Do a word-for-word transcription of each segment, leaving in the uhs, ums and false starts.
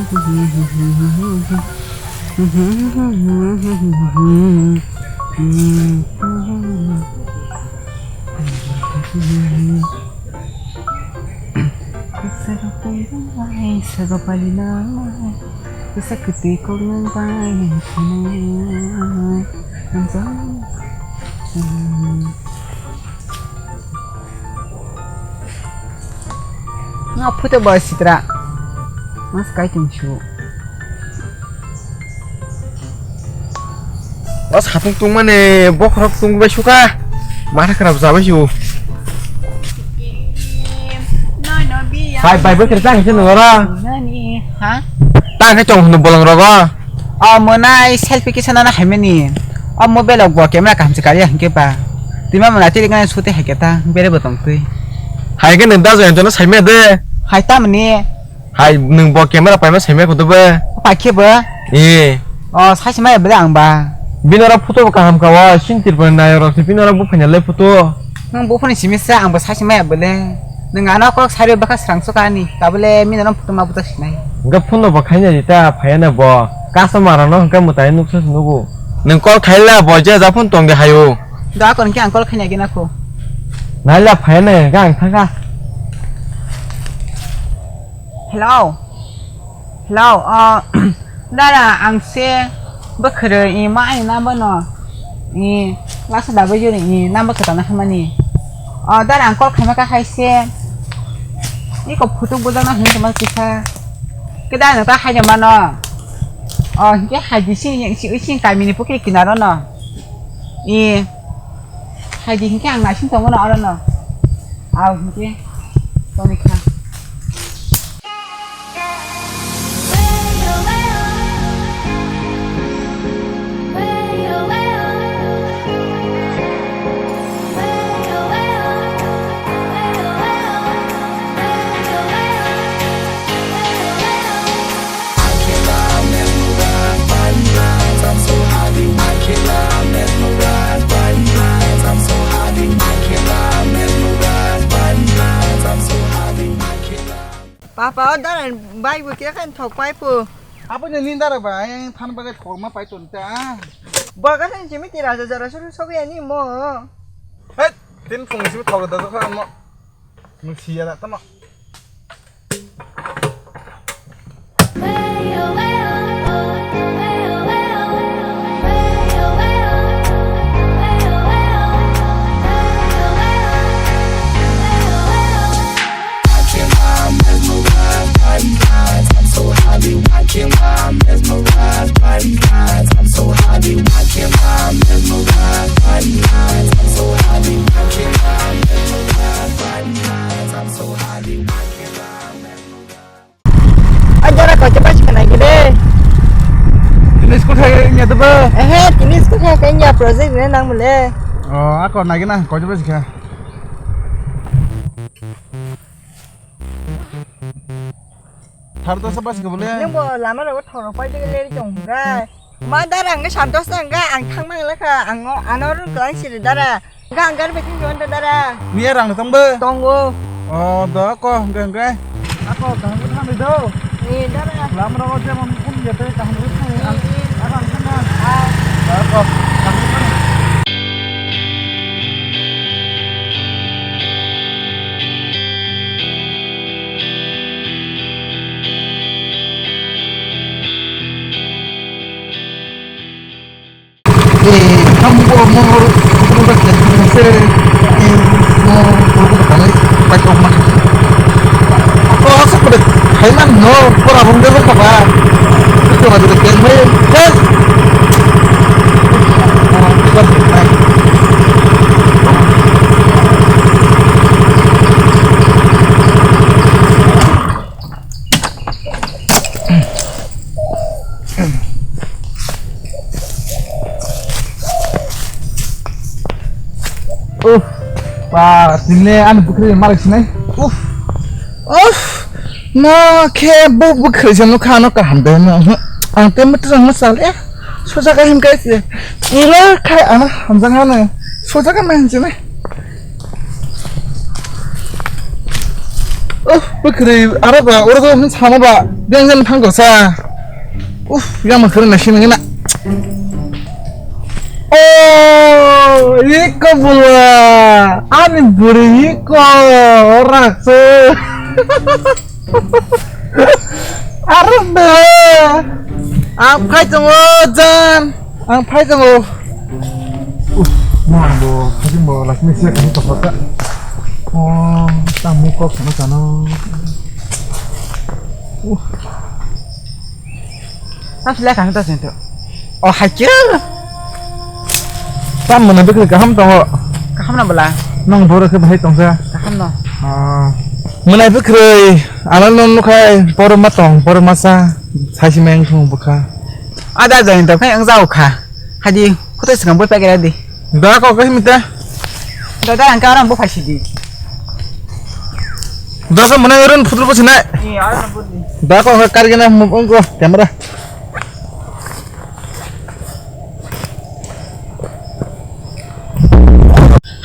Saka pari nai, saka pari nai, saka twi kok nang bai, nang bai. Nga photo bo sitra. Mas kai tong su. O satung tungmani bokhorok tungbai suka. Matha kharap jabai su. Bai, bai, bokhorok tang se nungora. Nani, ha? Tang se tong hunu bolong rogo. O monai selfie kisa nana haimani. O mobile rok bo camera kaham se kariya hinkhe ba. Twi ma mona tiri gana sute haikhe ta bere bo tong twi. Haikhe nung da joyan jono saimaya de. Hai tamani. Hai, nwng bo camera paima saimaya kutu ba? Paikhe ba? Eh. O, saisi maya bele ang ba. Bini oro photo bo kaham ka o, sini tirpal nayo rok se, bini oro buphani le photo. Nwng buphani simi sa, ang bo saisi maya bele. Nwng ano kok sari baka srang suka ani, tabole mina no photo ma buta sinai. Ga phone no bo khaina di ta, phaya na bo. Customer no hwnkha mwtai nuksa se nugo. Nwng call khaila bo, je ja phone tong de hayo. Da kon ke ang call khaina gina ko. Naila phaya na, ga ang thangka. Hello. Hello, o, dara, ang se bwkhwrwi, i, ma ani number no, i, lasa da bujuri, i, number kwtal na hamani. O, dara, ang call khaima kha hai se, iko photo bujak na hinwi tongma kisa. Kida no ta hai mano. O, hinkhe hai di sini, sini, sini kamini pukhri kinaro no. I, hai di hinkhe ang naising tongo no oro no. Au hinkhe toni kha. Papa, o dara bai bo khe khan thok pai pho. Abo ni nindara bai than bagwi thok ma pai ton ta. Bo ga khan jimi ti raja jara suru sogwi ani mo. Hei, tin phung simi thok da kha mo. Nung siya da tamo. Ajara kau cepat sikana gede. Tini school hai nya tu ba? Eh, tini school hai kanya project ni nang mule. Oh, aku nagi na kau cepat sikha. Thar dosa bas ke bole. Nang bo lama ro thoro pai de le jong gai. Ma dara ang santos na ang ga ang thang mang lekha ang ano rung klang siri dara. Ga ang gar beting jon da dara. Niya rang tong ba? Tongo. Oh, da ko ga ga. Ako ga ga thang do. Ni dara. Lam ro je mon kun je te thang do thang ang. Ako ang thang na. Ah. Da ko. Eh, kamu bawa mau, mau pakai, eh, mau, mau pakai, pakai rumah. Kok asal pada Thailand, no, kok abang dia berapa? Itu ada tempe, eh. Oh, kita bermain. Uff, ba, tini ani bwkhwrwi malai sinai. Uff, uff, no khe bo bwkhwrwi se nukha ano kaham de no. Ang te mwtwrang ma sal ya. Soja ka him kai se. Ila khai ano hamjang ano. Soja ka ma hinse nai. Uff, bwkhwrwi aro ba, oro to hin sama ba, beng jan thang kosa. Uff, yang ma khwrwi na sini na. Oh, iko bula, ani buri iko, rakse. Aro ba, ang phai tongo jan, ang phai tongo. Uff, mo ang bo, kasi mo, last minute siya kasi tapos ka. Oh, tamo kok sana sana. Uff. Tapos le kasi tapos ito. Oh, haikir. Tam mana bikri kaham tongo. Kaham na bala. Nang boro ke bahai tongsa. Kaham no. Ah. Mana bikri, ala non nukai, boro matong, boro masa, saisi meng thung bukha. Ada ada ito kai ang jao kha. Hadi, kutai sekarang boleh pakai di. Da ko kai mita. Da da ang kau orang buka sih di. Da ko mana orang putul ko sini. Iya, orang putul. Da ko kar gina mungko kamera.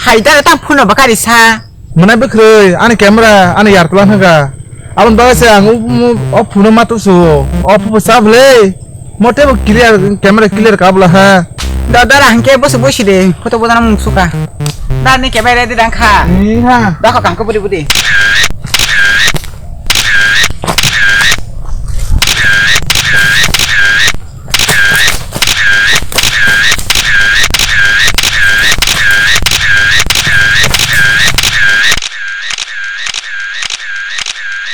Hai da ta phone ba kari sa. Mwnai bwkhwrwi, ani camera, ani yarkla hwnka. Aboni bagwi se ang o, o, o phone-o ma tusu, o phone-o sa bwle. Mote bo clear, camera clear ka bwla ha. Da, da, da, hwnkhe bosi, bosi de, photo bodana mung suka. Da, ni camera ready dang kha. Ni ha. Da kha kangkhe budi, budi.